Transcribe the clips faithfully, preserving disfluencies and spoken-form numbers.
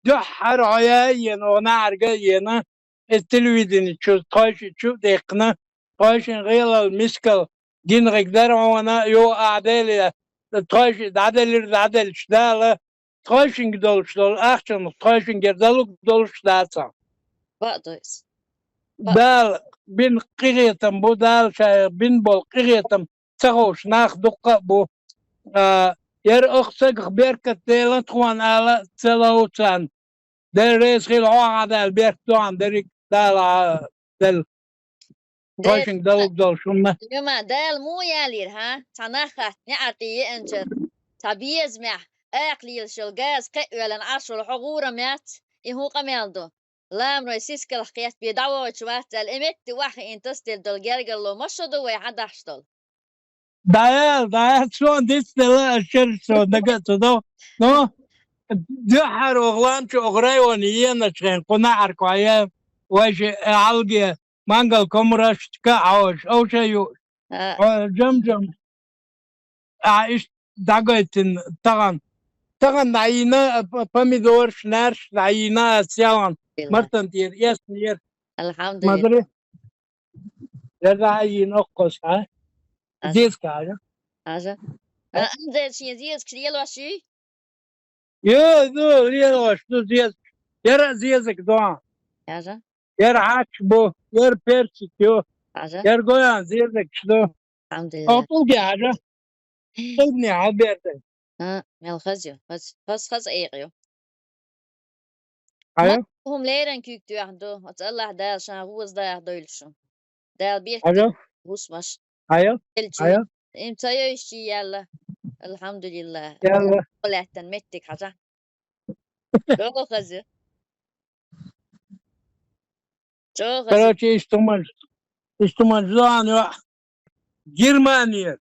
дуьххьара хьо яйена, оха нахьарга а ена, и телевидени чу, тхойши чу а даьккхина, тхойшин гӀелал, мискал гинарг дара хьона, йо, ахь Деле, тхойши дӀаделира, дӀаделча Дала, тхойшинга долуш долу ахчанах тхойшингара далург долуш дацахь. Бакъ ду иза. Бакъ. Дала бина къинхетам бу, Дала ша бина болу къинхетам ца ховш нах дуккха а бу. А, яра оха сагах беркат дела тхуна ала ца лов царна. Дела реза хила хьо а, Дала беркат дохьан дерриг Дала, а, Дала. Дела тхойшинга далург долуш хӀума. Юма, Дала муха ялийра, хьа? Цхьа нах хатта неӀарте еанчара, цхьа безамехь, акха лелаш йолу газа кхиа а воьллина Ӏаш волу хьо гӀур ма яц, и хӀун къамел ду? Ламрой сискалх кхетта бен дӀавоьдуш вац аьлла, и метте охьахиъна тасаделла долу гергарло маша ду вай хьан дахьаш долу? ДӀаяла, дӀаяла, суна дицделла, ас шераш суна дага а ца до. Ну, дуьххьара оха лам чу оха районе еначу хенахь, кху нахьарг хьо е, вайша, э, хьалге, мангал комарашка а хьожуш, овша ю. А. Хьо жам-жам. А, иштта дӀагайтина тахана. Тахана дӀайийна, а, п-, помидораш, наьрсаш дӀайийна ас ялхана. Мартан тӀера, эснера. Алхьамдулилла. Мадри. Яра дӀайийна оккхуш, а? Аса. Зезка, а? Аса. А, Анзер шен зезкаш лелош юй? Йо, ду, лелош ду зезкаш. Яра зезаг ду. Аса. Яра хьач бу, яра персик ю. Аса. Яра гоян зезагаш ду. Алхьамдулилла. О, тӀулге, а? ТӀулгне хьалберда. А, мел хаза ю. Хаз, хаз, хаз экъа ю. Ма, хӀума леррина куьйга тоьхна ду, оцу Аллахь Дала ша гӀоза даха дойла шу. Дала бехке хӀусамаш. Элча, им ца йойшчи яьлла. Алхьамдулиллах. Яьлла. Лаьттан меттиг хьажа. ЧӀогӀа хаза. ЧӀогӀа хаза. Короче, иштта хӀуманаш, иштта хӀуманаш ду хьуна, йо, Германера.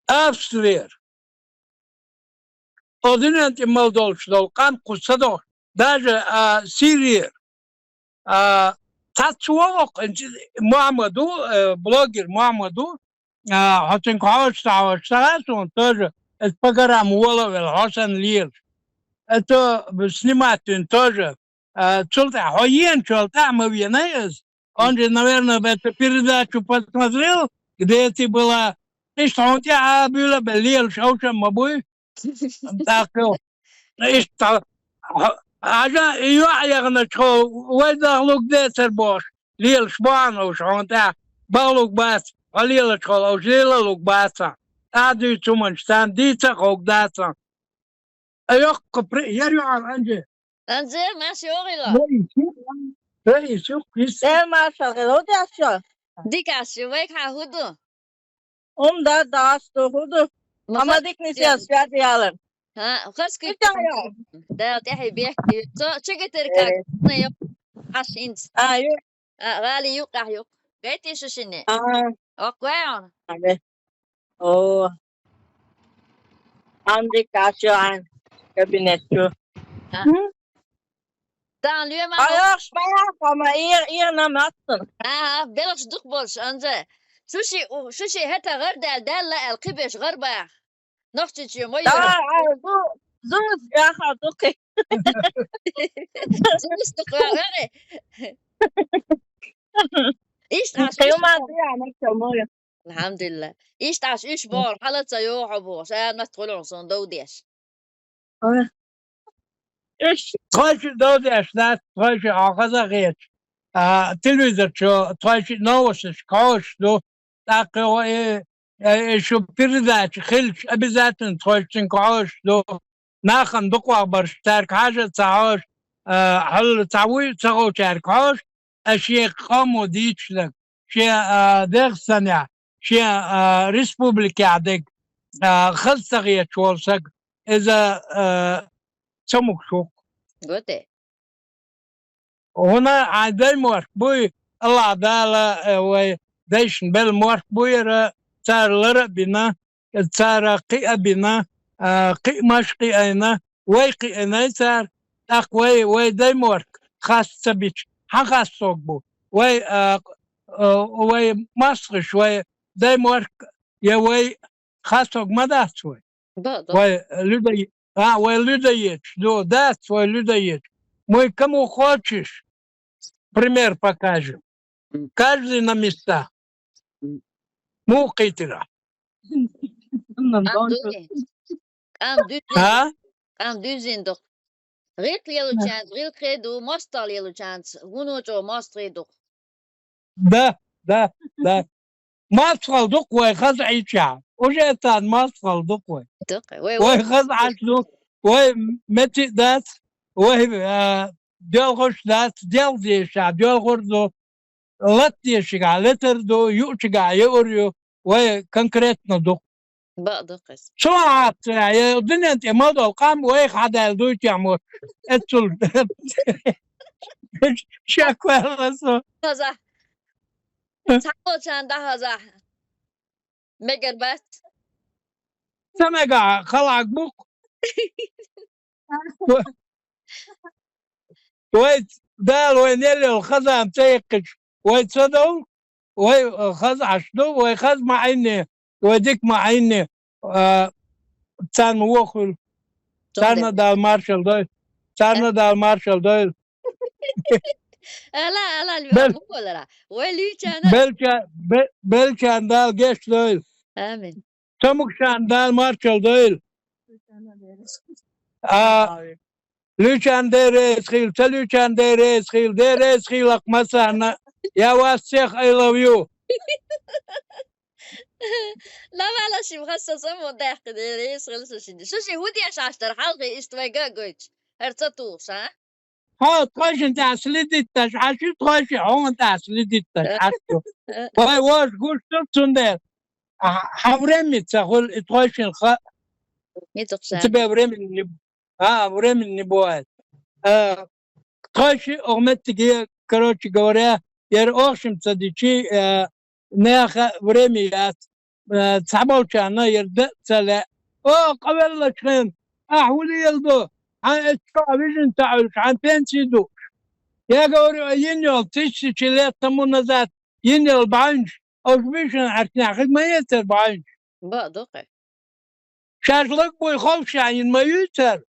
Австрияра. Оцу дуьнен тӀе мел долуш долу къам кхуза ца догӀуш. Даже, а, Сирияра. А, цхьацца вогӀу-кх, Мухьаммад ву, э, блогер Мухьаммад ву. А, хьо цуьнга хьожуш ца хьожуш ца хаьа суна, тоже, иза погорам вола а велла, хьо санна лелаш. Это снимать дуьйна тоже. А, цул тӀаьхьа хьо еанчул тӀаьхьа ма венай иза. Он же, наверное, эту передачу посмотрел, где ты была. Иштта хьуна тӀаьхьа а буьйла а бен лелаш овшам ма буй. ТӀаккха иштта хьажа, и йоӀ яхначу хьо вай дахлуг децар бохуш, лелаш бахьана овш хьуна тӀаьхьа. Бахлуг бац, хьо лелачу хьо овш лелалуг бац. ТӀаьхьа дуьйцу хӀуманаш царна дийца а ховг дац. А йоккха при-, яр ю хьан анже? Анже, Маша йогӀийла? Раис ю, Раис ю, Крис. Э, Маша, хӀу деш ю? Дика аш ю, вайга хьан хӀу ду? Ум да, да, аш ду, хӀу ду? Ма Амма хас дикни ден. Сес, яд ялар. Ха, хас куьйга. Итая. Да, тӀехье бехк ди. Со, чигитер как? Э. На ю. Аш инц. А, ю. А, гӀали юкъахь юкъ. Гайти шу шине? А. Оквеон. Абе. О. Анди кашо ан кабинет чу. А. М? Дан луьма. Ай, аш бая, ама ир, ир на маттан. А, белш дух болш, анзе. Шуши, у, шуши хета гӀар дал, дал ла ал кхибеш гӀар бах. Нохчичи ма ю. Да, а, зу-, зуз, яха, дукхи. Зуз дукхи, аре. Иштта аш Кайма уьш дия, ма чамоя. Алхьамдулилла. Иштта аш уьш бохур, хьала ца йохьо бохуш, а, мат гӀулун сон дов деш. Ой. Иштта. Тхойши дов деш дац, тхойши хьо хаза хеташ. А, телевизор чу, тхойши новосташ кхош ду. ТӀаккха э, э, э, шу передача хилча, обязательно тхойшинга хьожуш ду. Нахана дукхагӀбарш цаьрга хьажа ца хьожуш, а, хьал ца вуй, ца гӀовчаьрга хьожуш, а шен къомо дийча дерг, шен, а, Дагестанехь, шен, а, республикехь дерг, а, хаза ца хеташ волу саг, иза, а, ца мукшух. ГӀо де. ХӀуна хьайн дай мохк буй, Аллахь Дала, э, вай дайшна белла мохк буй яра, цара лара а бина, цара кхиа а бина, а, кхиамаш а кхиайна, вай кхиайнай цара, тӀаккха вай, вай дай мохк хас ца бича, хьан хас сог бу? Вай, а, а, вай мостагӀаш, вай дай мохк я вай хас сог ма дац вай? Да, да. Вай, э, людей, А, вай людоедаш ду, дац вай людоедаш. Мы кому хочешь пример покажем. Каждый на места. Мукъитира. Къам дуй. Къам дуй. А? Къам дуьзина ду. ГӀиллакх лелачарна гӀиллакхе ду, мостагӀа лелачарна вуно чӀогӀа мостагӀий ду. Да, да, да. МостагӀал ду-кх вай хаза Ӏийча. Уже царна мостагӀал ду-кх вай. Ду-кх вай. Вай хаза Ӏаш ду, вай метта дац, вай, а, доьлхуш дац, делха дезача доьлхур ду, лата дезача летар ду, юуча юур ю, вай конкретно ду. Бакъ ду-кх из. Цу хьаца, я дунен тӀа мел дола къам вайх хьадаьлла дуй тема. Эцул. Шек ваьлла со. Хаза. Цхьаболчарна дӀахазахь. Мегар бац. Ца мега, халагбу-кх. Вай, Дала вайна елла хаза ма ца яьккхича, вай ца довла, вай, э, хаза Ӏаш ду, вай хаза ма Ӏийна, вай дика ма Ӏийна, а, царна вохуьлу. Царна Дала маршалла дойла. Царна Дала маршалла дойла. Ала, ала, Бел- Вай луьйчарна. Белча-, бе-, белчарна Дала гечдойла. Амин. Цомгушарна Дала маршалла дойла. А, луьйчарна Дела реза хийла, ца луьйчарна Дела реза хийла, Дела реза хийла-кх массарна. Я вас всех, I love you. Лавала шим хасса само даьккхи Дела реза хийла шу шинна. Шу ши хӀун деш Ӏаш дара хьалхе иштта вайга а гойтуш? ХӀара ца тухуш, а? Хьо тхойшинна тӀехь следить деш Ӏаш ю, тхойши хьуна тӀехь следить деш Ӏаш ю. Вай вожа гуш ду, цундела. А, хьан времени ца хуьлу и тхойшинна ха-, МицӀахь ца бе времени не бу-, а, времени не бывает. А, тхойши оха меттиге, короче говоря, яра охшим ца дичи, а, неха время яц, э, цхьаболчарна яра дан а ца лаьа. О, къавеллачу хенахь, ахь хӀун леладо? Хьан эццахь вижина ца Ӏуьллуш, хьан пенси ду? Я говорю, а йина йолу тысячи лет тому назад йина йолу бӀаьвнаш, уьш вижина Ӏаьркнехь хиг ма яцара бӀаьвнаш. Бакъ ду-кх. Шаьш лаг буй ховшехь йина ма юй цара.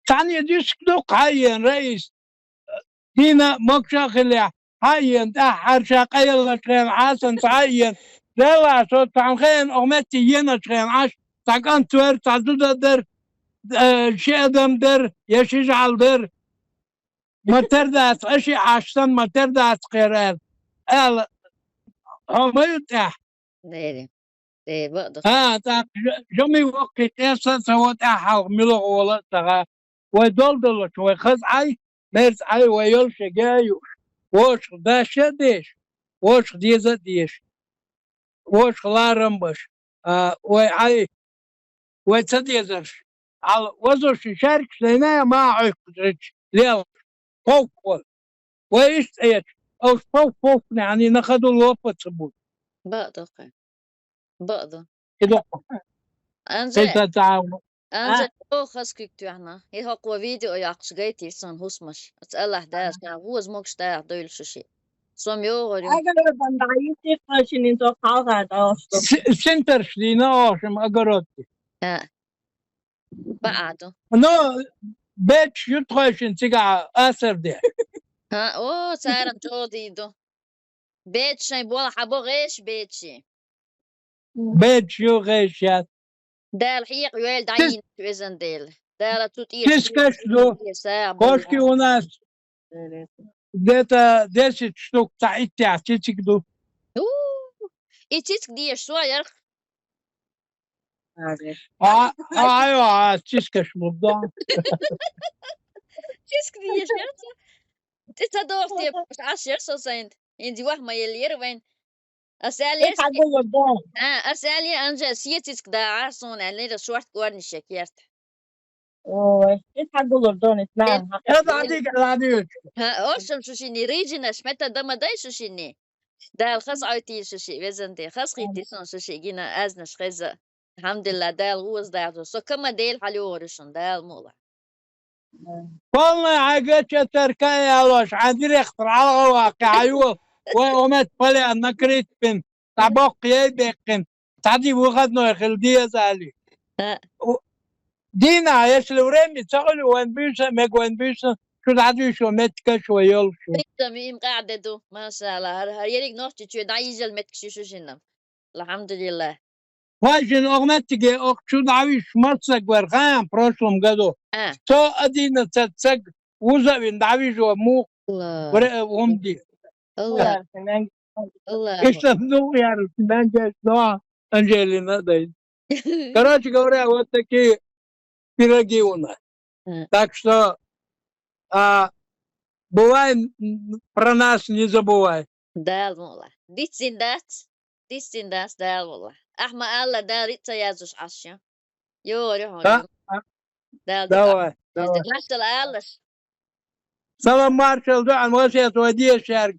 Цхьаьна диск ду-кх хьаена, раис. Дийна могуш а хилахь, хьаена, тӀаьххьара ша къаеллачу хенахь Хьасанца хьаена. Делахь, со цхьана хеана оха метте еначу хенахь Ӏаш, цхьа кӀант вара, цхьа зуда дара, э, ши адам дара, я ши жӀаьла дара. Ма тера дац, аша Ӏаш санна, ма тера дац кхера аьлла. Аьлла, хьо ма ю тӀехь. Дери. Э, бакъ ду. А, тӀаккха жа-, жамий воккхий тӀе сан ца во тӀаьхьа хьалха мила гӀо вала а ца гӀа. Вай долдаллачу, вай хаза Ӏай, мерза Ӏай, вай йолуш а геа юуш. Вошах даш а деш, вошах деза а деш. Вошах ларам баш. А, вай Ӏай, вай ца дезарш. Хьал вазошна шаьргаш дайна а ма Ӏуьйхкхича лелаш. Повхо. Вай иштта эцаш, уьш повх-повхханехь, хьан на ходу лопа ца бу. Бакъ ду-кх. Бакъ ду. И ду. Анже, Хьайса ца Ӏа-, Анже, а? Оха хаза куьг тоьхна. И хӀокхо видео яккхаш гайтира сан хӀусамаш. Аса Аллахь Дала ша гӀоза могуш даккха дойла шу шиъ. Со-м йогӀур ю. Агара бан дӀа йисти тхойшинна со хьалха дӀа ош ду. Си-, синтарш дийна оха шим огородки. А. БаьӀ ду. Ну, бечаш ю тхойшинна цигахь асар де. ХӀа, о, цара-м чӀогӀа дийр ду. Бечаш шайн болх хьабо гӀеша бечаш. Бечаш ю гӀеша яц. Дала хьекъа йойла дӀайийна везан Дела. Дала цу тӀера Сискаш ду. СагӀа Кошки болу. У нас где-то десять штук цхьа иттех цициг ду. У, и цициг деша со ярх. А, а, а, а, сискаш бу, да. Сиска деша ярх. Ти ца доху те, Ӏаш яра со сайна. Инзи ваха ма еллера вайн. Аса аьллера, Ис хьагуллур ду. А, аса аьллера, Анжа, се цициг дагӀа, суна аьллера, шорт горниш я керта. Ой, ис хьагуллур ду, ис нана. Э, ладига, ладига. ХӀа, оршам шу шинни, рыжинаш, мета дама дай шу шинни. Дала хаза Ӏойтийла шу шиъ, везан Дела, хаза хийтти суна шу шиъ гина, аьзнаш хеза. Алхьамдулиллах, Дала гӀоза дахьа. Со кама Дела хьалйогӀур ю шуна, Дала мукъалахь. Полный хьайга чатарка ялош, хьан директор хьалха ваккхи, хьайо, вай омет полян накрыть бин, цхьа боккха яй беккхин, цхьа ди выходной хила деза али. А. У-, Дийнахьа, если время ца хуьлу вайн буьйса, мег вайн буьйса, шу дӀадуьйшо меттигаш вай йолуш. Ца ми им къаьхьа де ду, машалла, хӀара, хӀара ерриг нохчи чоь дӀайижал меттигаш ю шу шинна. Алхьамдулиллах. Вай шин охметтиге ох чу дӀавиш массаг вар хаам прошлом году. А. Со одиннадцать цаг вузавин дӀавижо мух. Аллах. Вре, э, вумди. Аллах. Аллах. Аллах. Иштта ну яр, мен деш, ну, Анжелина дай. Короче говоря, вот такие пироги у нас. М. Так что, а, бывай, м, про нас не забывай. Дала мукъ лахь. Диццин дац, диццин дац, Дала мукъ лахь. Ахьа ма алла, Дала рицкъа ца яздеш Ӏаш ю. Йора хьуна. Да, а, Дала дика. Давай, давай. Машалла аллаш. Салам маршал ду, ан васет ва дешарг.